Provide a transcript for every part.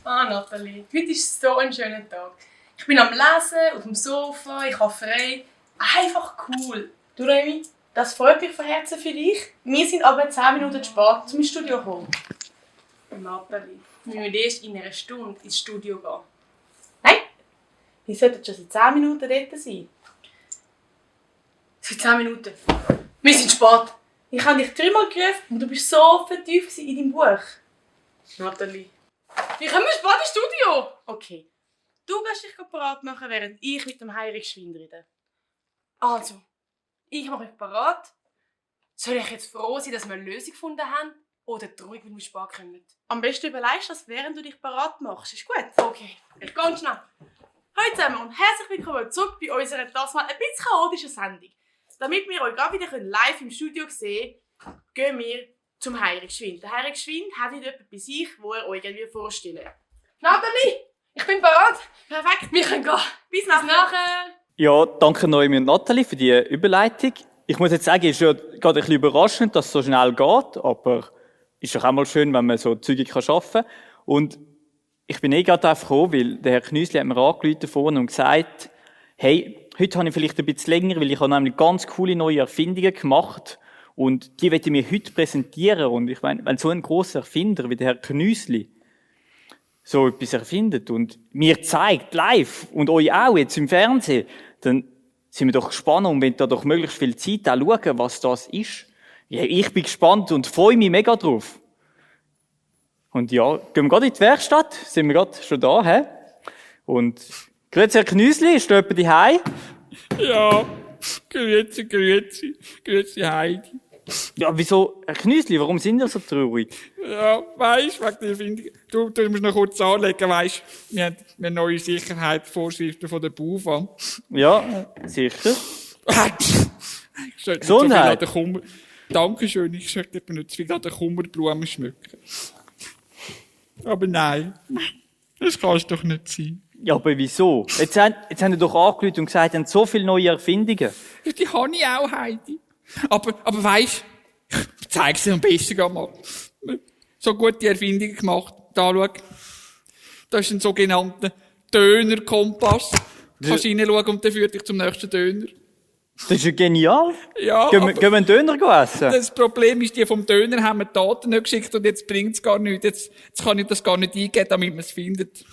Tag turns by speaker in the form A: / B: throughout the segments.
A: Nathalie, heute ist so ein schöner Tag. Ich bin am Lesen, auf dem Sofa, ich habe frei. Einfach cool.
B: Du, Remi, das freut mich von Herzen für dich. Wir sind aber 10 Minuten zu spät zum Studio gekommen.
A: Nathalie, wir müssen erst in einer Stunde ins Studio gehen.
B: Nein, wir sollten schon seit 10 Minuten dort sein.
A: Seit 10 Minuten. Wir sind spät.
B: Ich habe dich 3-mal gerufen und du bist so vertieft in deinem Buch.
A: Nathalie, wie kommen wir spät ins Studio?
B: Okay, du gehst dich parat machen, während ich mit dem Heinrich Schwind rede.
A: Also, ich mache mich parat. Soll ich jetzt froh sein, dass wir eine Lösung gefunden haben? Oder traurig, weil wir spät kommen?
B: Am besten überlegst du das, während du dich parat machst. Ist gut?
A: Okay, ich gehe schnell.
B: Hallo zusammen und herzlich willkommen zurück bei unserer das mal ein bisschen chaotischen Sendung. Damit wir euch gerade wieder live im Studio sehen können, gehen wir zum Heinrich Schwind. Der Heinrich Schwind hat nicht jemanden bei sich, wo er euch vorstellen will.
A: Nathalie, ich bin parat.
B: Perfekt.
A: Wir können gehen.
B: Bis nachher.
C: Ja, danke Noemi und Nathalie für die Überleitung. Ich muss jetzt sagen, es ist ja gerade ein bisschen überraschend, dass es so schnell geht, aber ist doch auch mal schön, wenn man so zügig arbeiten kann. Und ich bin gerade auch froh, weil der Herr Knüsli hat mir angerufen vorhin und gesagt, hey, heute habe ich vielleicht ein bisschen länger, weil ich habe nämlich ganz coole neue Erfindungen gemacht und die möchte ich mir heute präsentieren. Und ich meine, wenn so ein grosser Erfinder wie der Herr Knüsli so etwas erfindet und mir zeigt, live, und euch auch jetzt im Fernsehen, dann sind wir doch gespannt und wollen da doch möglichst viel Zeit auch schauen, was das ist. Ja, ich bin gespannt und freue mich mega drauf. Und ja, gehen wir gerade in die Werkstatt, sind wir gerade schon da, hä? Und, grüezi Herr Knüsli, ist da jemand daheim?
D: Ja, grüezi Heidi.
C: Ja, wieso, Herr Knüsli, warum sind ihr so traurig?
D: Ja, weisst, wegen der Erfindung. Du musst noch kurz anlegen, weisst, wir haben neue Sicherheitsvorschriften von der BUFA.
C: Ja, sicher.
D: Gesundheit. Dankeschön, ich sollte eben nicht zu viel an den Kummerblumen schmücken. Aber nein, das kann es doch nicht sein.
C: Ja, aber wieso? Jetzt haben die doch angerufen und gesagt, ihr habt so viele neue Erfindungen.
D: Ja, die habe ich auch, Heidi. Aber weisst, ich zeig's dir am besten gerade mal. So gute Erfindungen gemacht. Da, schau. Das ist ein sogenannter Döner-Kompass. Du kannst reinschauen und der führt dich zum nächsten Döner.
C: Das ist ja genial.
D: Ja,
C: gehen wir einen Döner essen?
D: Das Problem ist, die vom Döner haben mir die Daten nicht geschickt und jetzt bringt's gar nichts. Jetzt kann ich das gar nicht eingeben, damit man es findet.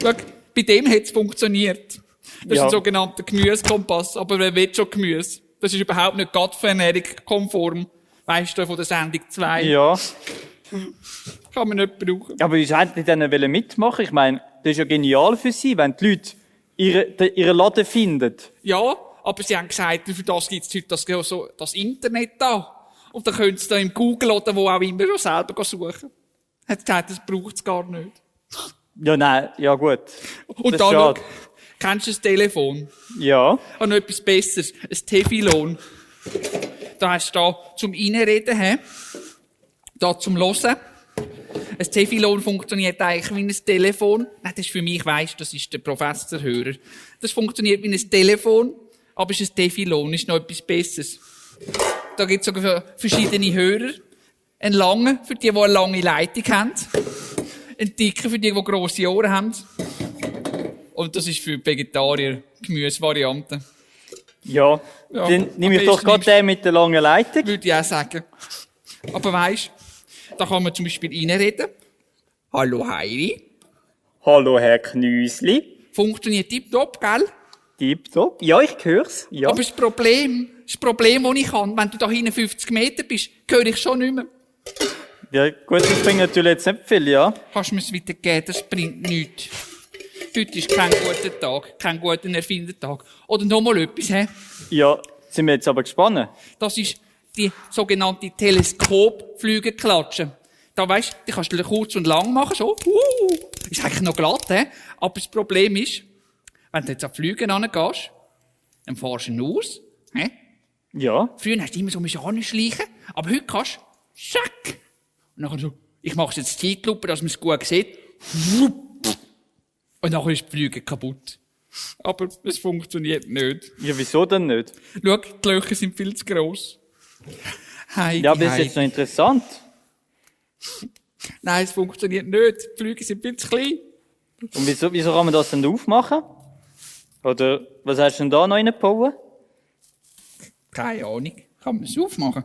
D: Schau, bei dem hat's funktioniert. Das ist ein sogenannter Gemüsekompass. Aber wer will schon Gemüse? Das ist überhaupt nicht Ernährung konform. Weisst du, von der Sendung 2.
C: Ja.
D: Kann man nicht brauchen.
C: Aber wieso hätten die denn mitmachen? Ich meine, das ist ja genial für sie, wenn die Leute ihren Laden finden.
D: Ja, aber sie haben gesagt, für das gibt's heute das Internet da. Und dann können sie da im Google oder wo auch immer schon selber suchen. Hat gesagt, das braucht's gar nicht.
C: Ja, nein, ja gut.
D: Und
C: das
D: da, schau,
C: schade.
D: kennst du das Telefon?
C: Ja.
D: Und noch etwas Besseres, ein Teflon. Da hast du da zum Reinreden, da zum Hören. Ein Teflon funktioniert eigentlich wie ein Telefon. Nein, das ist für mich, weisst, das ist der Professorhörer. Das funktioniert wie ein Telefon, aber es ist ein Teflon, ist noch etwas Besseres. Da gibt es sogar verschiedene Hörer. Einen langen, für die eine lange Leitung haben. Einen dicken, für die grosse Ohren haben. Und das ist für Vegetarier Gemüsevariante.
C: Ja. Dann nehme ich doch gerade den mit der langen Leitung.
D: Würde ich auch sagen. Aber weisst, da kann man zum Beispiel reinreden. Hallo Heidi.
C: Hallo Herr Knüsli.
D: Funktioniert tipptopp, gell?
C: Tipptopp. Ja, ich hör's. Ja.
D: Aber das Problem, das ich habe, wenn du da hinten 50 Meter bist, höre ich schon nicht mehr.
C: Ja, gut, das bringt natürlich jetzt nicht viel, ja.
D: Kannst du mir es weitergeben? Das bringt nichts. Heute ist kein guter Tag, kein guter Erfindertag. Oder nochmal etwas, hä?
C: Ja, sind wir jetzt aber gespannt.
D: Das ist die sogenannte Teleskopflügelklatsche. Da weisst du, die kannst du kurz und lang machen, so. Ist eigentlich noch glatt, hä? Aber das Problem ist, wenn du jetzt an die Flüge rangehst, dann fährst du ihn aus, hä?
C: Ja.
D: Früher hast du immer so schleichen, aber heute kannst du, schack! Und dann so, ich mach's jetzt Zeitlupe, dass man es gut sieht. Und dann ist die Flüge kaputt. Aber es funktioniert nicht.
C: Ja, wieso denn nicht?
D: Schau, die Löcher sind viel zu gross. Heidi,
C: ja, aber das ist jetzt noch interessant.
D: Nein, es funktioniert nicht. Die Flüge sind viel zu klein.
C: Und wieso kann man das denn aufmachen? Oder was hast du denn da noch reingebaut?
D: Keine Ahnung. Kann man es aufmachen?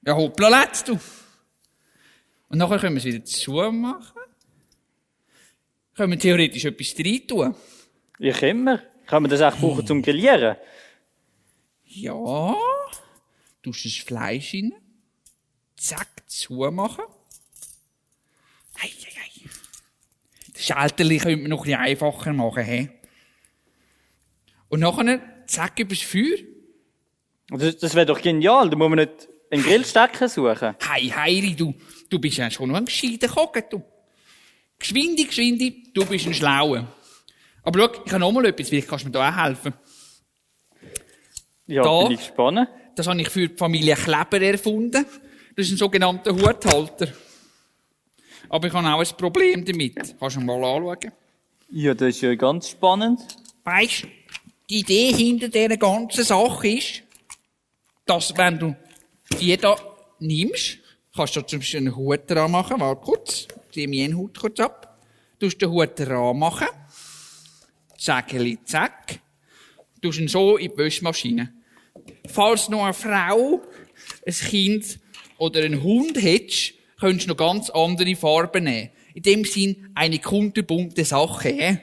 D: Ja, hoppla, letzt du. Und nachher können wir es wieder zumachen. Können wir theoretisch etwas rein tun?
C: Ich immer. Kann man das auch brauchen zum Grillieren?
D: Ja. Tust das Fleisch rein. Zack, zumachen. Ei. Das Schalterli könnte man noch ein bisschen einfacher machen, he? Und nachher, zack, übers Feuer.
C: Das wäre doch genial. Da muss man nicht einen Grillstecker suchen.
D: Heiri, du bist ja schon noch ein gescheiter Kocher, du. Geschwinde, du bist ein Schlauer. Aber schau, ich habe noch mal etwas, vielleicht kannst du mir da auch helfen.
C: Ja,
D: Da.
C: bin ich gespannt.
D: Das habe ich für die Familie Kleber erfunden. Das ist ein sogenannter Huthalter. Aber ich habe auch ein Problem damit. Kannst du mal anschauen?
C: Ja, das ist ja ganz spannend.
D: Weisst, die Idee hinter dieser ganzen Sache ist, dass wenn du die da nimmst, kannst du zum Beispiel einen Hut dran machen. Warte kurz, zieh meinen Hut kurz ab. Du musst den Hut dran machen. Zackeli, zack. Du tust ihn so in die Wäschmaschine. Falls noch eine Frau, ein Kind oder einen Hund hättest, könntest du noch ganz andere Farben nehmen. In dem Sinn eine kunterbunte Sache.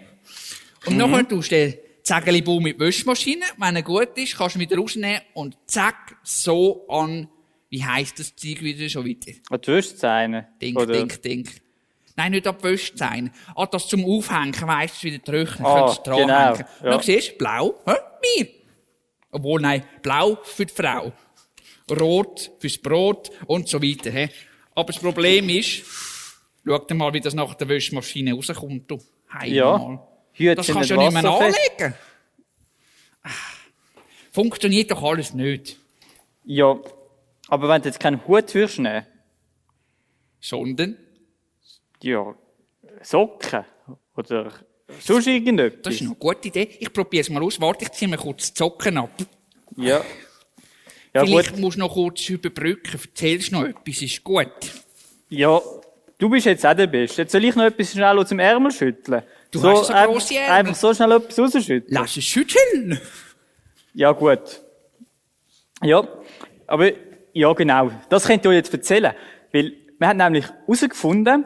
D: Und nachher tust du den Zägelibaum mit der Wäschmaschine. Wenn er gut ist, kannst du ihn wieder rausnehmen und zack, so an, wie heisst das Zeug wieder schon wieder?
C: An die Wäschzähne.
D: Denk. Nein, nicht ab Wäschzähne. Das zum Aufhängen, weisst du, wieder trocknen,
C: Ah,
D: kannst du dran
C: genau,
D: hängen.
C: ja.
D: Dann siehst du, blau, mir. Obwohl, nein, blau für die Frau. Rot fürs Brot und so weiter, he. Aber das Problem ist, schau dir mal, wie das nach der Wäschmaschine rauskommt, du.
C: Ja.
D: Mal.
C: Hüte
D: Das
C: sind
D: kannst du ja nicht mehr
C: wasserfest.
D: anlegen. Funktioniert doch alles nicht.
C: Ja, aber wenn du jetzt keinen Hut würdest nehmen,
D: Sondern,
C: ja, Socken oder sonst irgendetwas.
D: das ist eine gute Idee. Ich probiere es mal aus. Warte, ich ziehe mir kurz die Socken ab.
C: Ja. Ja,
D: Vielleicht
C: gut.
D: musst du noch kurz überbrücken. Erzählst noch etwas, ist gut.
C: Ja, du bist jetzt auch der Beste. Jetzt soll ich noch etwas schnell aus dem Ärmel schütteln.
D: Du hast so
C: einfach,
D: grosse Ärmel.
C: einfach so schnell etwas rausschütteln.
D: Lass es schütteln.
C: Ja, gut. Ja, aber, ja, genau. Das könnt ihr euch jetzt erzählen. Weil, wir haben nämlich herausgefunden,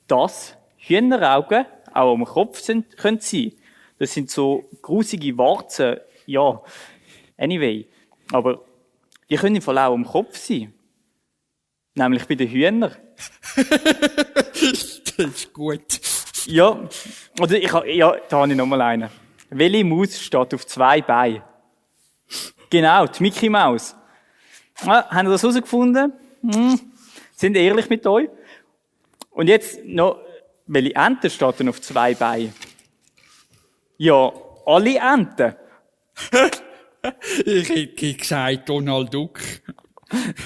C: dass Hühneraugen auch am Kopf sind, können sein. Das sind so grusige Warzen. Ja, anyway. Aber, die können im Fall auch am Kopf sein. Nämlich bei den Hühnern.
D: Das ist gut.
C: Ja, oder da habe ich noch mal einen. Welche Maus steht auf 2 Beinen? Genau, die Mickey Maus. Ah, haben ihr das herausgefunden? Sind ehrlich mit euch? Und jetzt noch, welche Ente steht denn auf 2 Beinen? Ja, alle Enten.
D: Ich hätte gesagt, Donald Duck.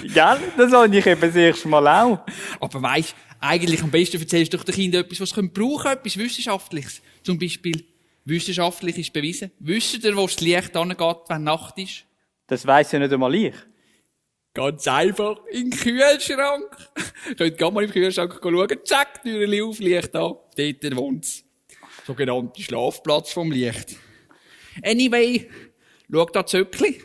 C: Gell? Das habe ich eben das erste Mal auch.
D: Aber weisst, eigentlich am besten erzählst du doch den Kindern etwas, was sie brauchen können, etwas Wissenschaftliches. Zum Beispiel, wissenschaftlich ist bewiesen. Wisst ihr, wo das Licht angeht, wenn Nacht ist?
C: Das weiss ja nicht einmal ich.
D: Ganz einfach, in den Kühlschrank. Könnt gerne mal im Kühlschrank schauen, zack, Türchen auf, Licht an. Dort wohnt's. Sogenannter Schlafplatz vom Licht. Anyway, schau da Zöckli.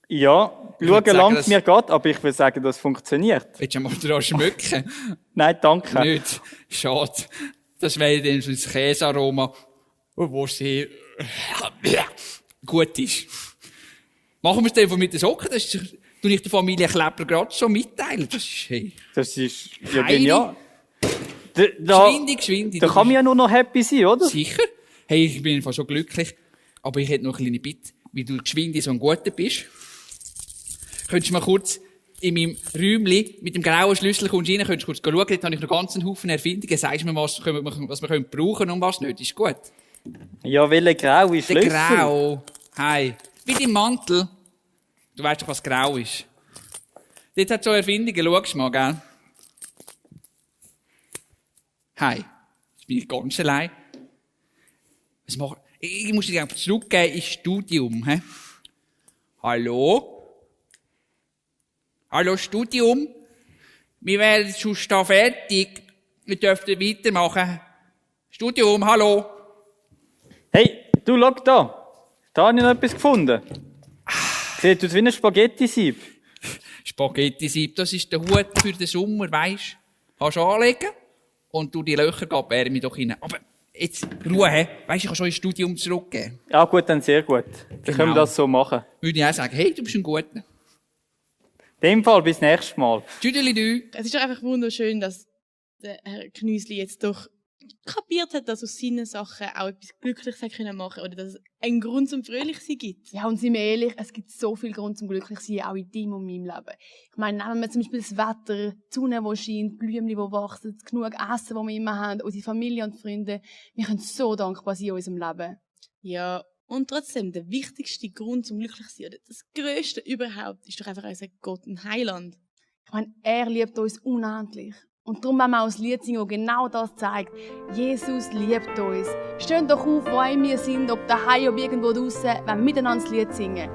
C: Ja,
D: würd
C: schauen
D: sagen,
C: lang
D: dass-
C: es mir geht, aber ich will sagen, das funktioniert.
D: Willst du mal dran schmücken?
C: Nein, danke.
D: Nicht. Schade. Das wäre dann so das Käsearoma, wo sehr gut ist. Machen wir es einfach mit den Socken. Das ist, tue ich der Familie Kleber gerade so mitteilen. Das ist, hey.
C: Das ist ja
D: Heidi.
C: genial.
D: Geschwinde.
C: Da kann man ja nur noch happy sein, oder?
D: Sicher. Hey, ich bin einfach so glücklich. Aber ich hätte noch eine kleine Bitte. Wie du geschwinde so ein Guter bist. Könntest du mal kurz in meinem Räumchen mit dem grauen Schlüssel kommst rein, könntest du kurz schauen. Dort habe ich noch ganz einen Haufen Erfindungen. Sagst mir, was wir brauchen und was nicht. Ist gut.
C: Ja, welcher graue
D: Der
C: Schlüssel?
D: Grau. Hey. Wie dein Mantel. Du weißt doch, was grau ist. Dort hat so Erfindungen. Schau mal, gell? Hey. Jetzt bin ich ganz allein. Was mach ich? Muss dich einfach zurückgehen ins Studium, hä? Hallo? Hallo, Studium? Wir wären jetzt schon da fertig. Wir dürften weitermachen. Studium, hallo.
C: Hey, du, schau da. Da habe ich noch etwas gefunden. Sieht aus wie ein Spaghetti-Sieb.
D: Spaghetti-Sieb, das ist der Hut für den Sommer, weisst. Kannst du anlegen und du die Löcher wärme doch rein. Aber jetzt Ruhe, he? Weisst, ich kann schon ins Studium zurückgehen.
C: Ja gut, dann sehr gut. Dann können wir das so machen.
D: Würde ich auch sagen, hey, du bist ein Guter.
C: In dem Fall bis nächstes Mal.
D: Tschüdelidü.
B: Es ist doch einfach wunderschön, dass der Herr Knüsli jetzt doch kapiert hat, dass aus seinen Sachen auch etwas Glückliches hat können machen oder dass es einen Grund zum Fröhlichsein gibt.
E: Ja, und seien wir ehrlich, es gibt so viel Grund zum Glücklichsein, auch in deinem und meinem Leben. Ich meine, nehmen wir zum Beispiel das Wetter, die Sonne, die scheint, die Blümchen, die wachsen, genug Essen, das wir immer haben, unsere Familie und Freunde. Wir können so dankbar sein in unserem Leben.
B: Ja, und trotzdem, der wichtigste Grund zum Glücklichsein, oder das Größte überhaupt, ist doch einfach unser Gott, ein Heiland.
E: Ich meine, er liebt uns unendlich. Und darum wollen wir auch ein Lied singen, das genau das zeigt. Jesus liebt uns. Steht doch auf, wo immer wir sind, ob daheim oder irgendwo draußen, wenn wir miteinander das Lied singen.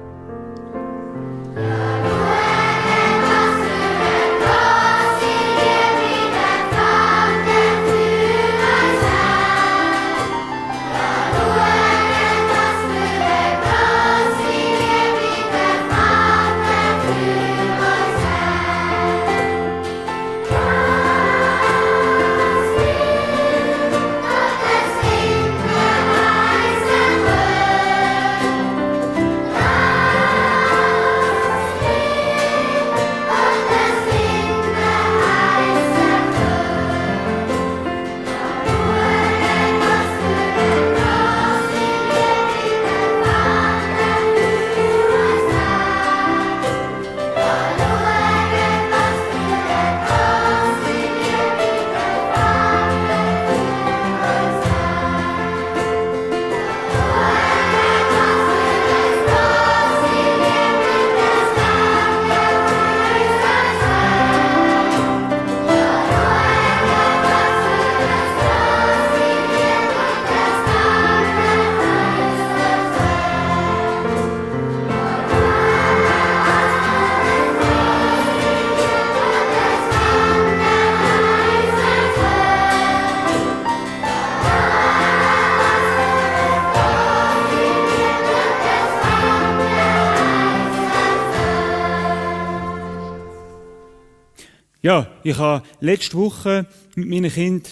F: Ja, ich habe letzte Woche mit meinen Kindern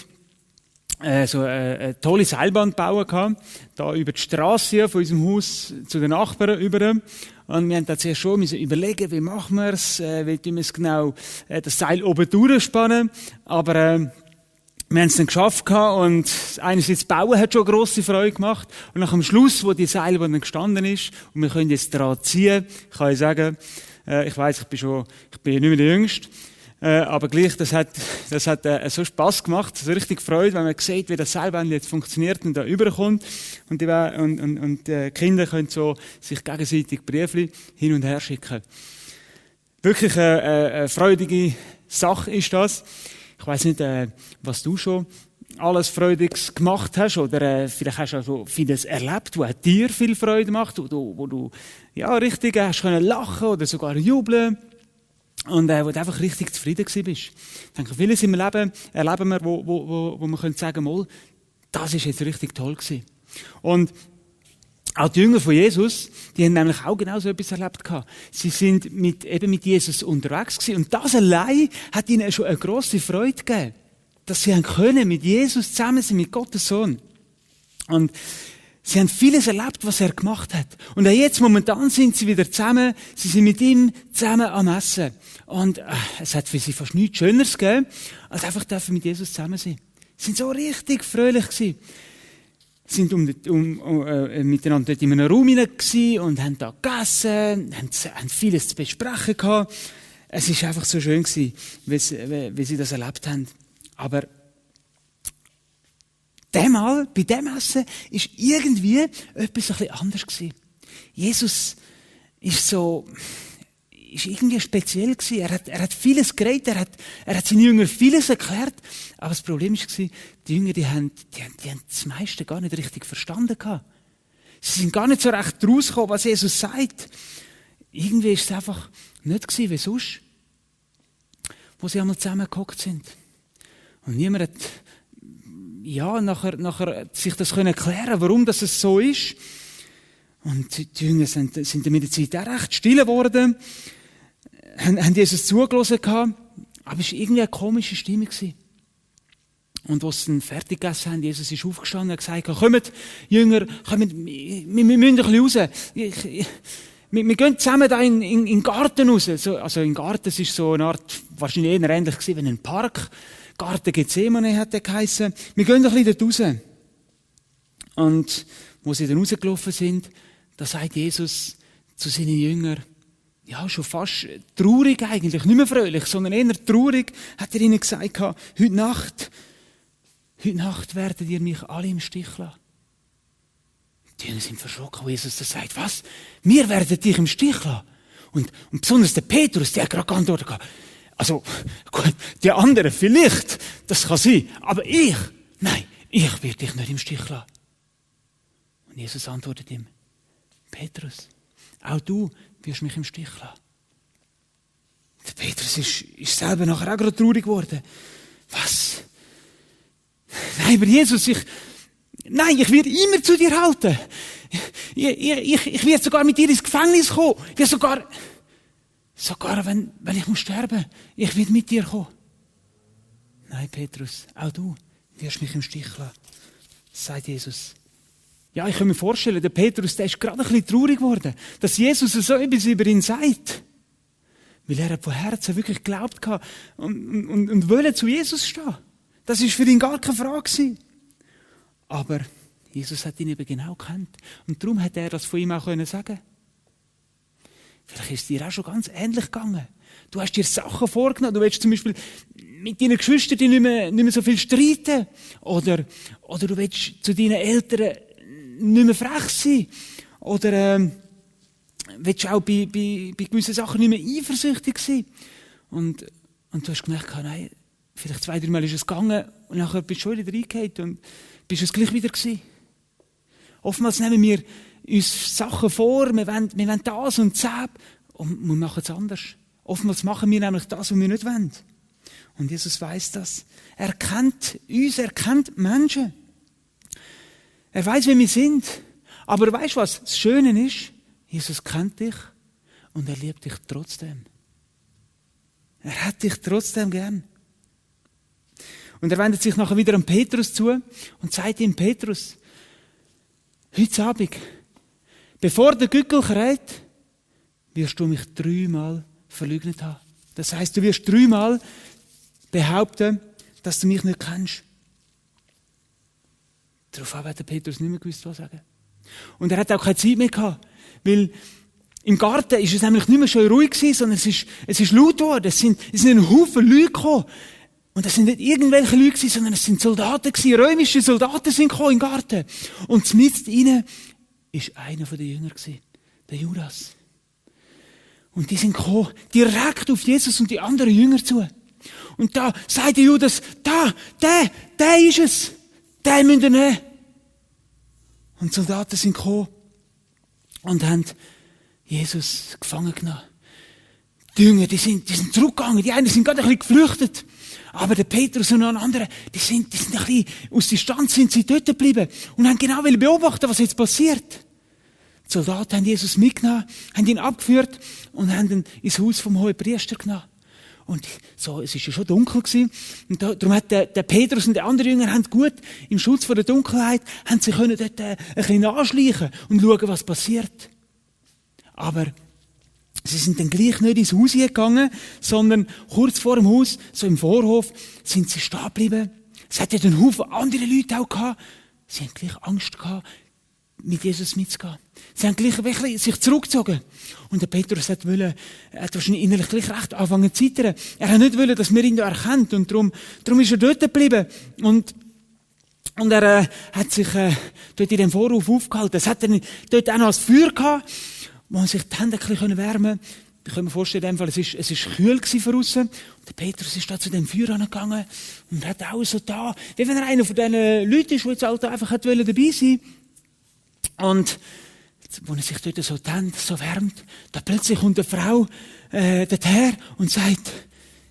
F: so eine tolle Seilbahn gebaut gehabt, da über die Strasse von unserem Haus zu den Nachbarn über. Und wir haben da zuerst schon überlegen, wie machen wir es, wie tun wir es genau, das Seil oben durchspannen. Aber wir haben es dann geschafft gehabt und einerseits das Bauen hat schon grosse Freude gemacht. Und nach am Schluss, wo die Seilbahn dann gestanden ist und wir können jetzt dran ziehen, kann ich sagen, ich weiss, ich bin nicht mehr der Jüngste. Aber gleich, das hat so Spass gemacht, so richtig Freude, wenn man sieht, wie das Seilbahn jetzt funktioniert und da überkommt. Und die Kinder können so sich gegenseitig Briefli hin und her schicken. Wirklich eine freudige Sache ist das. Ich weiss nicht, was du schon alles Freudiges gemacht hast oder vielleicht hast du auch schon vieles erlebt, was dir viel Freude macht, wo du ja richtig hast können lachen oder sogar jubeln. Und wo du einfach richtig zufrieden gewesen bist. Ich denke, vieles im Leben erleben wir, wo man könnte sagen, mal, das ist jetzt richtig toll gewesen. Und auch die Jünger von Jesus, die haben nämlich auch genau so etwas erlebt gehabt. Sie sind mit Jesus unterwegs gewesen. Und das allein hat ihnen schon eine grosse Freude gegeben. Dass sie können mit Jesus zusammen sein, mit Gottes Sohn. Und sie haben vieles erlebt, was er gemacht hat. Und auch jetzt, momentan, sind sie wieder zusammen. Sie sind mit ihm zusammen am Essen. Und es hat für sie fast nichts Schöneres gegeben, als einfach dürfen mit Jesus zusammen sein. Sie sind so richtig fröhlich gewesen. Sie sind miteinander dort in einem Raum hinein gewesen und haben da gegessen, haben vieles zu besprechen gehabt. Es ist einfach so schön gewesen, wie sie das erlebt haben. Aber bei dem Essen ist irgendwie etwas ein bisschen anders gewesen. Jesus ist irgendwie speziell gewesen. Er hat vieles geredet, er hat seinen Jüngern vieles erklärt. Aber das Problem war, die Jünger, die haben das meiste gar nicht richtig verstanden gehabt. Sie sind gar nicht so recht rausgekommen, was Jesus sagt. Irgendwie ist es einfach nicht gewesen wie sonst. wo sie einmal zusammengehockt sind. Und niemand hat nachher sich das erklären, warum das so ist. Und die Jünger sind in der Zeit auch recht still geworden, haben Jesus zugelassen gehabt, aber es war irgendwie eine komische Stimmung. Und als sie dann fertig gegessen haben, Jesus ist aufgestanden und hat gesagt, kommt, Jünger, kommt, wir müssen ein bisschen raus. Wir gehen zusammen da in den Garten raus. Also im Garten, das ist so eine Art, wahrscheinlich eher ähnlich gewesen wie ein Park. Garten Gethsemane hat der geheissen. Wir gehen ein bisschen dort raus. Und wo sie dann rausgelaufen sind, da sagt Jesus zu seinen Jüngern, ja, schon fast traurig eigentlich, nicht mehr fröhlich, sondern eher traurig, hat er ihnen gesagt, heute Nacht werdet ihr mich alle im Stich lassen. Die Jünger sind verschrocken, wo Jesus das sagt. Was? Wir werden dich im Stich lassen? Und besonders der Petrus, der hat gerade geantwortet. Also, gut, die anderen vielleicht, das kann sein. Aber nein, ich werde dich nicht im Stich lassen. Und Jesus antwortet ihm, Petrus, auch du wirst mich im Stich lassen. Der Petrus ist selber nachher auch gerade traurig geworden. Was? Nein, aber Jesus, ich werde immer zu dir halten. Ich werde sogar mit dir ins Gefängnis kommen. Ich werde sogar wenn ich muss sterben, ich werde mit dir kommen. Nein, Petrus, auch du wirst mich im Stich lassen, sagt Jesus. Ja, ich kann mir vorstellen, der Petrus, der ist gerade ein bisschen traurig geworden, dass Jesus so etwas über ihn sagt. Weil er von Herzen wirklich geglaubt hat und wollte zu Jesus stehen. Das war für ihn gar keine Frage gewesen. Aber Jesus hat ihn eben genau gekannt. Und darum hat er das von ihm auch sagen können. Vielleicht ist es dir auch schon ganz ähnlich gegangen. Du hast dir Sachen vorgenommen. Du willst zum Beispiel mit deinen Geschwistern nicht mehr so viel streiten. Oder du willst zu deinen Eltern nicht mehr frech sein. Oder willst auch bei gewissen Sachen nicht mehr eifersüchtig sein. Und du hast gemerkt, nein, vielleicht 2-3 Mal ist es gegangen und nachher bist du schon wieder reingegangen und bist es gleich wieder gewesen. Oftmals nehmen wir uns Sachen vor, wir wollen das und das und wir machen es anders. Oftmals machen wir nämlich das, was wir nicht wollen. Und Jesus weiss das. Er kennt uns, er kennt Menschen. Er weiss, wie wir sind. Aber weißt du was? Das Schöne ist, Jesus kennt dich und er liebt dich trotzdem. Er hat dich trotzdem gern. Und er wendet sich nachher wieder an Petrus zu und sagt ihm, Petrus, heute Abend, bevor der Gückel kräht, wirst du mich 3-mal verleugnet haben. Das heisst, du wirst 3-mal behaupten, dass du mich nicht kennst. Daraufhin hat der Petrus nicht mehr gewusst, was sagen. Und er hat auch keine Zeit mehr gehabt, weil im Garten ist es nämlich nicht mehr schön ruhig gewesen, sondern es ist laut geworden. Es sind ein Haufen Leute gekommen. Und das sind nicht irgendwelche Leute gewesen, sondern es sind Soldaten gewesen. Römische Soldaten sind gekommen im Garten. Und mitten rein ist einer von den Jüngern gewesen, der Judas. Und die sind gekommen, direkt auf Jesus und die anderen Jünger zu. Und da sagt der Judas, der ist es. Den müsst ihr nehmen. Und die Soldaten sind gekommen und haben Jesus gefangen genommen. Die Jünger, die sind zurückgegangen. Die einen sind gerade ein bisschen geflüchtet. Aber der Petrus und ein anderer, die sind ein bisschen aus Distanz sind sie dort geblieben und haben genau beobachten, was jetzt passiert. Die Soldaten haben Jesus mitgenommen, haben ihn abgeführt und haben ihn ins Haus vom Hohenpriester genommen. Und so, es ist ja schon dunkel gewesen. Und darum hat der Petrus und der andere Jünger haben gut im Schutz vor der Dunkelheit, haben sie können dort ein bisschen anschleichen und schauen, was passiert. Aber sie sind dann gleich nicht ins Haus gegangen, sondern kurz vor dem Haus, so im Vorhof, sind sie stehen geblieben. Es hat ja einen Haufen andere Leute auch gehabt. Sie haben gleich Angst gehabt, mit Jesus mitzugehen. Sie haben gleich wirklich sich zurückgezogen. Und der Petrus hat wahrscheinlich innerlich gleich recht anfangen zu zittern. Er hat nicht wollen, dass wir ihn da erkennt. Und darum ist er dort geblieben. Und er hat sich dort in dem Vorhof aufgehalten. Es hat dann dort auch noch das Feuer gehabt, wo man sich die Hände ein bisschen wärmen konnte. Ich kann mir vorstellen, in dem Fall, es ist kühl von aussen. Und der Petrus ist da zu dem Feuer angegangen und hat auch so da, wie wenn er einer von diesen Leuten ist, die jetzt halt einfach dabei sein wollte. Und als er sich dort so die Hände so wärmt, da plötzlich kommt eine Frau dorthin und sagt,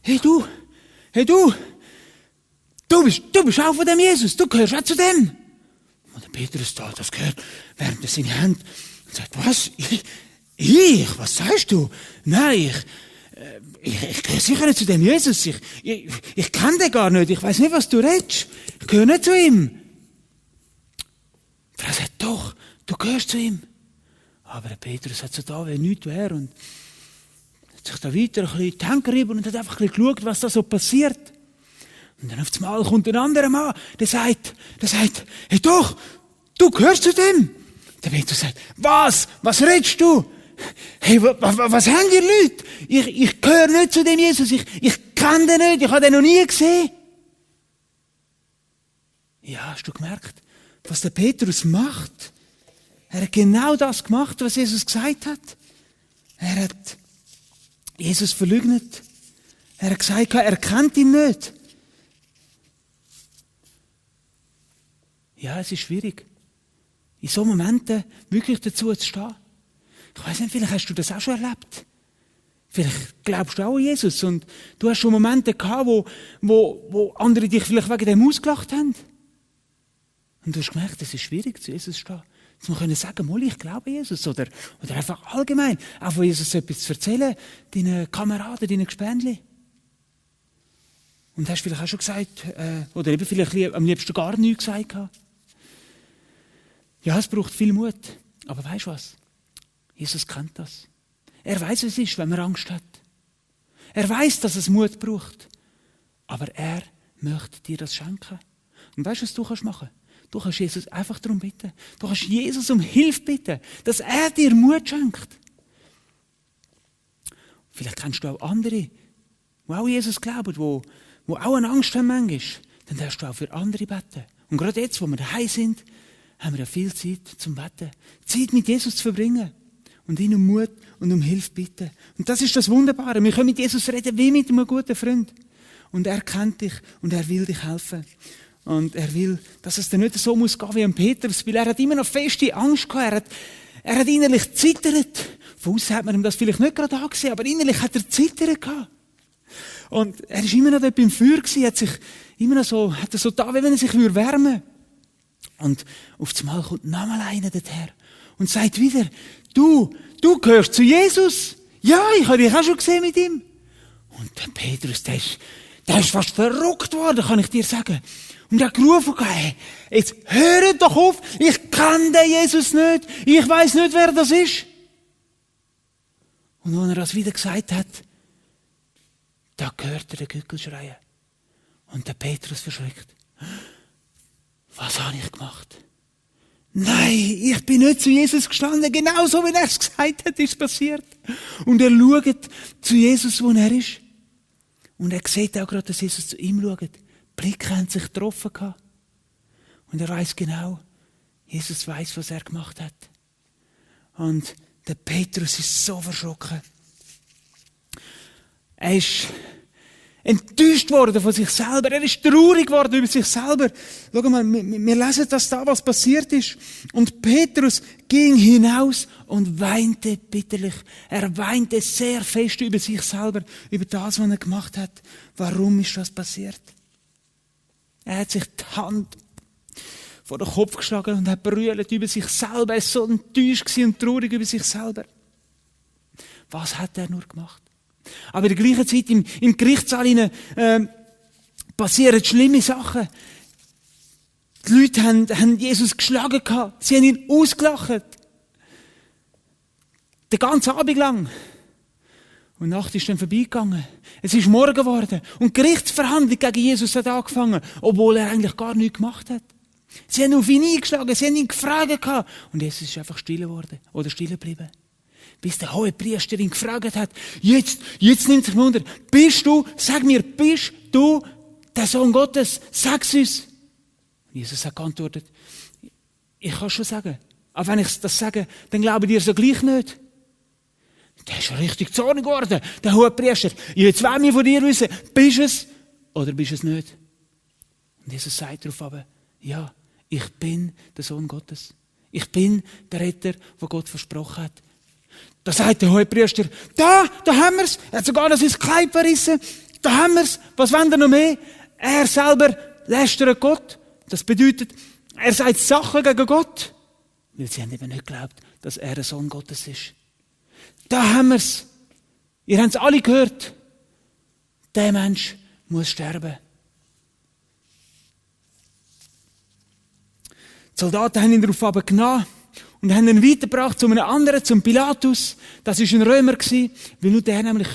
F: hey du, du bist auch von dem Jesus, du gehörst auch zu dem. Und der Petrus da, das gehört, während er seine Hände und sagt, was? Ich? Was sagst du? Nein, ich gehöre sicher nicht zu dem Jesus. Ich kenne den gar nicht. Ich weiß nicht, was du redest. Ich gehöre nicht zu ihm. Die Frau sagt, doch, du gehörst zu ihm. Aber der Petrus hat so da wie nichts wäre und hat sich da weiter ein bisschen die Hände gerieben und hat einfach ein bisschen geschaut, was da so passiert. Und dann auf einmal kommt ein anderer Mann, der sagt, hey doch, du gehörst zu dem. Der Petrus sagt, was redest du? Hey, was haben ihr Leute? Ich gehöre nicht zu dem Jesus, ich kenne den nicht, ich habe den noch nie gesehen. Ja, hast du gemerkt, was der Petrus macht? Er hat genau das gemacht, was Jesus gesagt hat. Er hat Jesus verleugnet. Er hat gesagt, er kennt ihn nicht. Ja, es ist schwierig, in so Momenten wirklich dazu zu stehen. Ich weiss nicht, vielleicht hast du das auch schon erlebt. Vielleicht glaubst du auch an Jesus und du hast schon Momente gehabt, wo andere dich vielleicht wegen dem ausgelacht haben. Und du hast gemerkt, es ist schwierig, zu Jesus zu stehen. Jetzt mal können sagen, mal, ich glaube an Jesus. Oder einfach allgemein, auch von Jesus etwas zu erzählen, deinen Kameraden, deinen Gespendli. Und hast vielleicht auch schon gesagt, oder eben vielleicht am liebsten gar nichts gesagt. Ja, es braucht viel Mut. Aber weißt du was? Jesus kennt das. Er weiß, wie es ist, wenn man Angst hat. Er weiß, dass es Mut braucht. Aber er möchte dir das schenken. Und weißt du, was du machen kannst? Du kannst Jesus einfach darum bitten. Du kannst Jesus um Hilfe bitten, dass er dir Mut schenkt. Vielleicht kennst du auch andere, die auch an Jesus glauben, die auch eine Angst haben manchmal. Dann darfst du auch für andere beten. Und gerade jetzt, wo wir daheim sind, haben wir ja viel Zeit zum Beten. Zeit mit Jesus zu verbringen. Und ihn um Mut und um Hilfe bitten. Und das ist das Wunderbare. Wir können mit Jesus reden wie mit einem guten Freund. Und er kennt dich und er will dich helfen. Und er will, dass es dann nicht so muss gehen wie ein Petrus, weil er hat immer noch feste Angst gehabt. Er hat innerlich zittert. Von außen hat man ihm das vielleicht nicht gerade angesehen, aber innerlich hat er zittert gehabt. Und er ist immer noch dort beim Feuer gewesen, hat er so da, wie wenn er sich wärmen würde. Und auf einmal kommt nochmal einer dorthin und sagt wieder, du gehörst zu Jesus. Ja, ich habe dich auch schon gesehen mit ihm. Und der Petrus, der ist fast verrückt worden, kann ich dir sagen. Und er hat gerufen, hey, jetzt hört doch auf, ich kenne den Jesus nicht, ich weiss nicht, wer das ist. Und als er das wieder gesagt hat, da hört er den Gückel schreien. Und der Petrus verschreckt. Was habe ich gemacht? Nein, ich bin nicht zu Jesus gestanden. Genau so, wie er es gesagt hat, ist passiert. Und er schaut zu Jesus, wo er ist. Und er sieht auch gerade, dass Jesus zu ihm schaut. Die Blicke haben sich getroffen gehabt. Und er weiß genau, Jesus weiß, was er gemacht hat. Und der Petrus ist so verschrocken. Er ist enttäuscht worden von sich selber. Er ist traurig geworden über sich selber. Schau mal, wir lesen das da, was passiert ist. Und Petrus ging hinaus und weinte bitterlich. Er weinte sehr fest über sich selber, über das, was er gemacht hat. Warum ist das passiert? Er hat sich die Hand vor den Kopf geschlagen und hat brüllt über sich selber. Er war so enttäuscht und traurig über sich selber. Was hat er nur gemacht? Aber in der gleichen Zeit im Gerichtssaal passieren schlimme Sachen. Die Leute haben Jesus geschlagen gehabt. Sie haben ihn ausgelacht. Den ganzen Abend lang. Und die Nacht ist dann vorbeigegangen. Es ist morgen geworden. Und die Gerichtsverhandlung gegen Jesus hat angefangen, obwohl er eigentlich gar nichts gemacht hat. Sie haben auf ihn eingeschlagen, sie haben ihn gefragt gehabt. Und Jesus ist einfach still geworden. Oder still geblieben. Bis der Hohepriester ihn gefragt hat, jetzt nimmt sich Wunder, bist du der Sohn Gottes? Sag's uns. Und Jesus hat geantwortet, ich kann es schon sagen, aber wenn ich das sage, dann glauben die so gleich nicht. Der ist schon richtig zornig geworden, der Hohepriester. Jetzt wollen wir von dir wissen, bist du es oder bist du es nicht? Und Jesus sagt darauf aber, ja, ich bin der Sohn Gottes. Ich bin der Retter, den Gott versprochen hat. Da sagt der Hohepriester, da haben wir's. Er hat sogar noch sein Kleid verrissen. Da haben wir's. Was wollen wir noch mehr? Er selber lästert Gott. Das bedeutet, er sagt Sachen gegen Gott. Weil sie haben eben nicht geglaubt, dass er der Sohn Gottes ist. Da haben wir's. Ihr habt es alle gehört. Der Mensch muss sterben. Die Soldaten haben ihn darauf genommen und haben ihn weitergebracht zu einem anderen, zum Pilatus. Das war ein Römer, weil nur der nämlich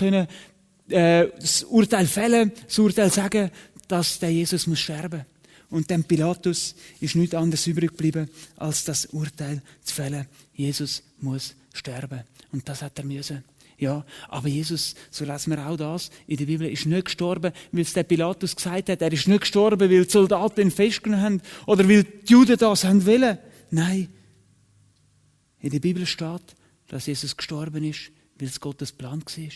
F: das Urteil fällen, das Urteil sagen, dass der Jesus muss sterben. Und dem Pilatus ist nichts anderes übrig geblieben, als das Urteil zu fällen. Jesus muss sterben. Und das hat er müssen. Ja, aber Jesus, so lesen wir auch das in der Bibel, ist nicht gestorben, weil es der Pilatus gesagt hat. Er ist nicht gestorben, weil die Soldaten ihn festgenommen haben oder weil die Juden das haben wollen. Nein. In der Bibel steht, dass Jesus gestorben ist, weil es Gottes Plan war.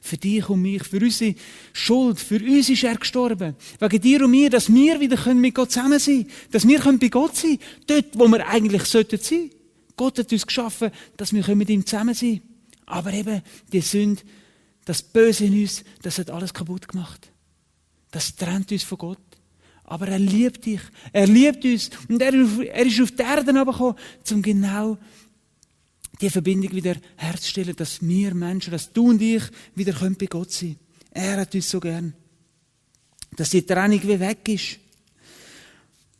F: Für dich und mich, für unsere Schuld, für uns ist er gestorben. Wegen dir und mir, dass wir wieder mit Gott zusammen sein können. Dass wir bei Gott sein können. Dort, wo wir eigentlich sein sollten. Gott hat uns geschaffen, dass wir mit ihm zusammen sein können. Aber eben, die Sünde, das Böse in uns, das hat alles kaputt gemacht. Das trennt uns von Gott. Aber er liebt dich. Er liebt uns. Und er ist auf die Erde gekommen, um genau die Verbindung wieder herzustellen, dass wir Menschen, dass du und ich wieder bei Gott sein können. Er hat uns so gern. Dass die Trennung wie weg ist.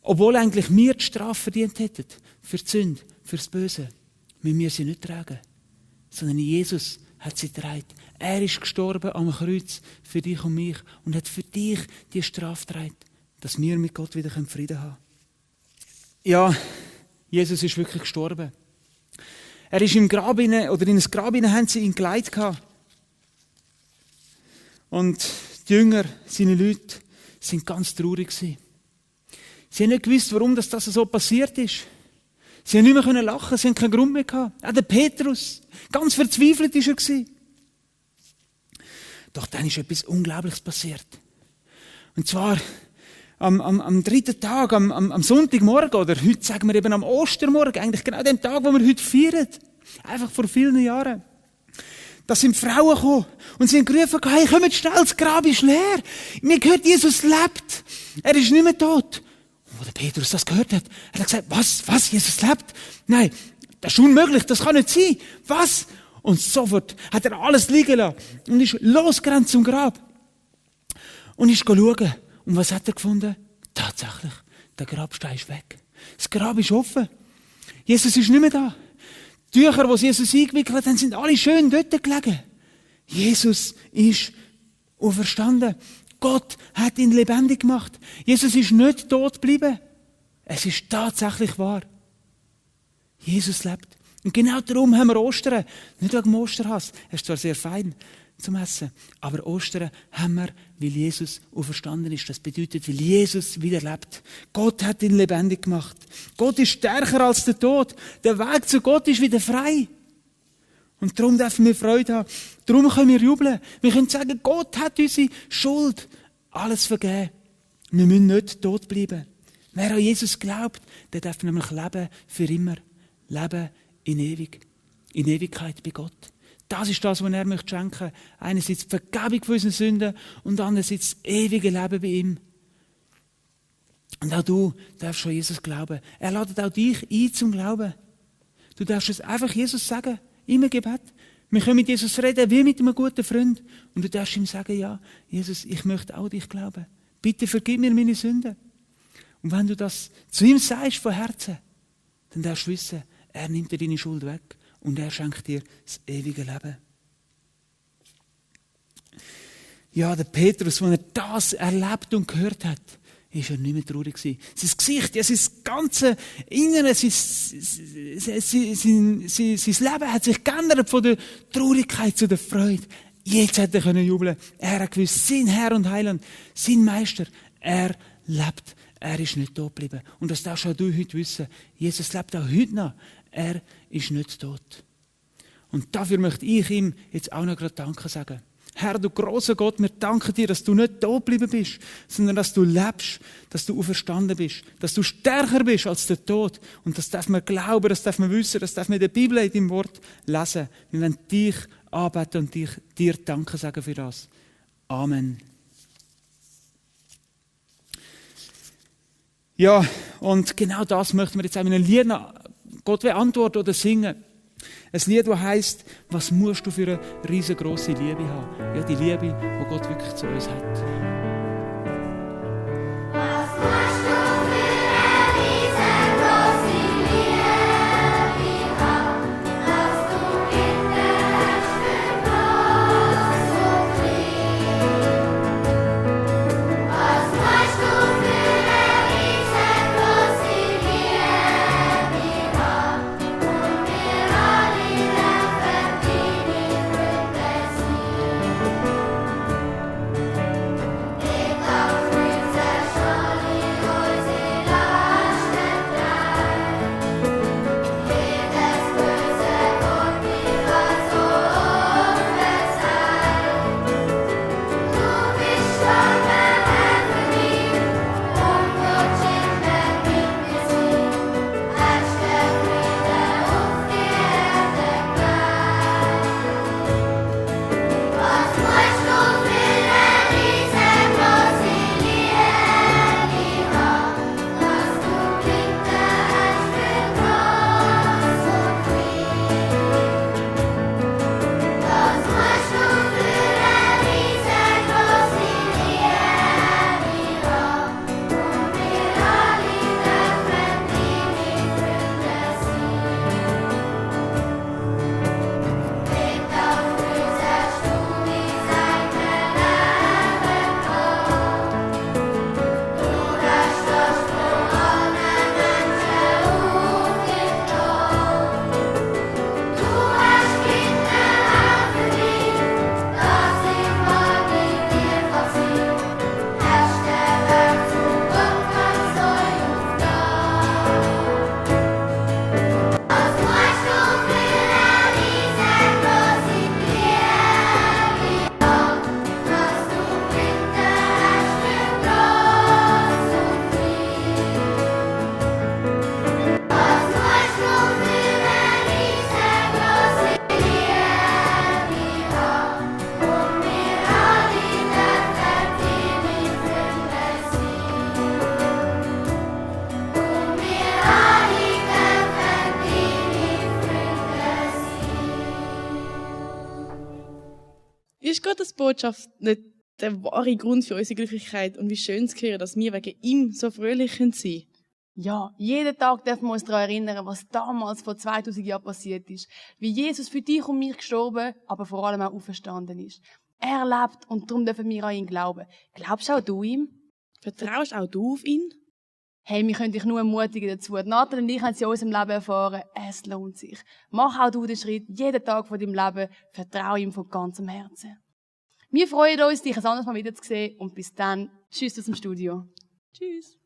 F: Obwohl eigentlich wir die Strafe verdient hätten. Für die Sünde, für das Böse. Müssen wir sie nicht tragen. Sondern Jesus hat sie getragen. Er ist gestorben am Kreuz für dich und mich und hat für dich die Strafe getragen, dass wir mit Gott wieder Frieden haben können. Ja, Jesus ist wirklich gestorben. Er ist im Grab oder in das Grab haben sie ihn gelegt gehabt. Und die Jünger, seine Leute, sind ganz traurig gewesen. Sie haben nicht gewusst, warum das so passiert ist. Sie haben nicht mehr lachen, sie haben keinen Grund mehr gehabt. Auch der Petrus, ganz verzweifelt war er. Doch dann ist etwas Unglaubliches passiert. Und zwar am dritten Tag, am Sonntagmorgen, oder heute sagen wir eben am Ostermorgen, eigentlich genau den Tag, wo wir heute feiern. Einfach vor vielen Jahren. Da sind Frauen gekommen und sie haben gerufen, hey, kommt schnell, das Grab ist leer. Mir gehört, Jesus lebt. Er ist nicht mehr tot. Und wo der Petrus das gehört hat, hat er gesagt, was, Jesus lebt? Nein, das ist unmöglich, das kann nicht sein. Was? Und sofort hat er alles liegen lassen und ist losgerannt zum Grab. Und ist schauen. Und was hat er gefunden? Tatsächlich, der Grabstein ist weg. Das Grab ist offen. Jesus ist nicht mehr da. Die Tücher, die Jesus eingewickelt haben, sind alle schön dort gelegen. Jesus ist auferstanden. Gott hat ihn lebendig gemacht. Jesus ist nicht tot geblieben. Es ist tatsächlich wahr. Jesus lebt. Und genau darum haben wir Ostern. Nicht wegen dem Osterhass. Es ist zwar sehr fein zum Essen, aber Ostern haben wir, weil Jesus auferstanden ist. Das bedeutet, weil Jesus wieder lebt. Gott hat ihn lebendig gemacht. Gott ist stärker als der Tod. Der Weg zu Gott ist wieder frei. Und darum dürfen wir Freude haben. Darum können wir jubeln. Wir können sagen, Gott hat unsere Schuld alles vergeben. Wir müssen nicht tot bleiben. Wer an Jesus glaubt, der darf nämlich leben für immer. Leben in Ewigkeit bei Gott. Das ist das, was er möchte schenken. Einerseits die Vergebung für unsere Sünden und andererseits das ewige Leben bei ihm. Und auch du darfst schon Jesus glauben. Er ladet auch dich ein zum Glauben. Du darfst es einfach Jesus sagen, im Gebet. Wir können mit Jesus reden, wie mit einem guten Freund. Und du darfst ihm sagen, ja, Jesus, ich möchte auch dich glauben. Bitte vergib mir meine Sünden. Und wenn du das zu ihm sagst von Herzen, dann darfst du wissen, er nimmt dir deine Schuld weg. Und er schenkt dir das ewige Leben. Ja, der Petrus, als er das erlebt und gehört hat, ist er nicht mehr traurig gewesen. Sein Gesicht, ja, sein ganze Innere, sein Leben hat sich geändert von der Traurigkeit zu der Freude. Jetzt hat er jubeln. Er hat gewusst, sein Herr und Heiland, sein Meister, er lebt. Er ist nicht tot geblieben. Und das darfst auch du heute wissen. Jesus lebt auch heute noch. Er ist nicht tot. Und dafür möchte ich ihm jetzt auch noch gerade Danke sagen. Herr, du grosser Gott, wir danken dir, dass du nicht tot geblieben bist, sondern dass du lebst, dass du auferstanden bist, dass du stärker bist als der Tod. Und das darf man glauben, das darf man wissen, das darf man in der Bibel, in deinem Wort lesen. Wir wollen dich anbeten und dir Danke sagen für das. Amen. Ja, und genau das möchten wir jetzt auch in einem Lied Gott will antworten oder singen. Ein Lied, das heisst, was musst du für eine riesengroße Liebe haben? Ja, die Liebe, die Gott wirklich zu uns hat.
B: Ist Gottes Botschaft nicht der wahre Grund für unsere Glücklichkeit und wie schön zu hören, dass wir wegen ihm so fröhlich sein können?
E: Ja, jeden Tag dürfen wir uns daran erinnern, was damals vor 2000 Jahren passiert ist. Wie Jesus für dich und mich gestorben, aber vor allem auch auferstanden ist. Er lebt und darum dürfen wir an ihn glauben. Glaubst auch du ihm?
B: Vertraust auch du auf ihn?
E: Hey, wir können dich nur ermutigen dazu. Nathan und ich haben es in unserem Leben erfahren. Es lohnt sich. Mach auch du den Schritt, jeden Tag von deinem Leben. Vertraue ihm von ganzem Herzen. Wir freuen uns, dich ein anderes Mal wiederzusehen. Und bis dann, tschüss aus dem Studio.
B: Tschüss.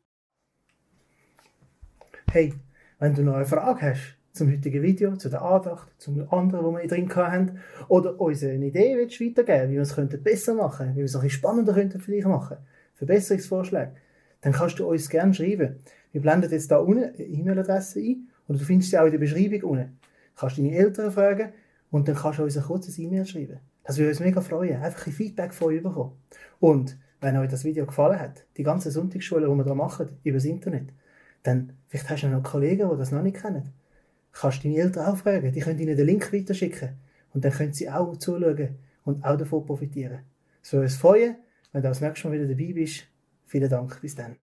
G: Hey, wenn du noch eine Frage hast zum heutigen Video, zu der Andacht, zum anderen, wo wir drin hatten, oder uns eine Idee willst weitergeben, wie wir es besser machen könnten, wie wir es ein bisschen spannender für dich machen, Verbesserungsvorschläge, dann kannst du uns gerne schreiben. Wir blenden jetzt hier unten eine E-Mail-Adresse ein und du findest sie auch in der Beschreibung unten. Du kannst deine Eltern fragen und dann kannst du uns ein kurzes E-Mail schreiben. Das würde uns mega freuen, einfach ein Feedback von euch bekommen. Und wenn euch das Video gefallen hat, die ganzen Sonntagsschulen, die wir hier machen, über das Internet, dann vielleicht hast du noch Kollegen, die das noch nicht kennen. Kannst deine Eltern auch fragen, die können ihnen den Link weiterschicken und dann können sie auch zuschauen und auch davon profitieren. Es würde uns freuen, wenn du das nächste Mal wieder dabei bist. Vielen Dank, bis dann.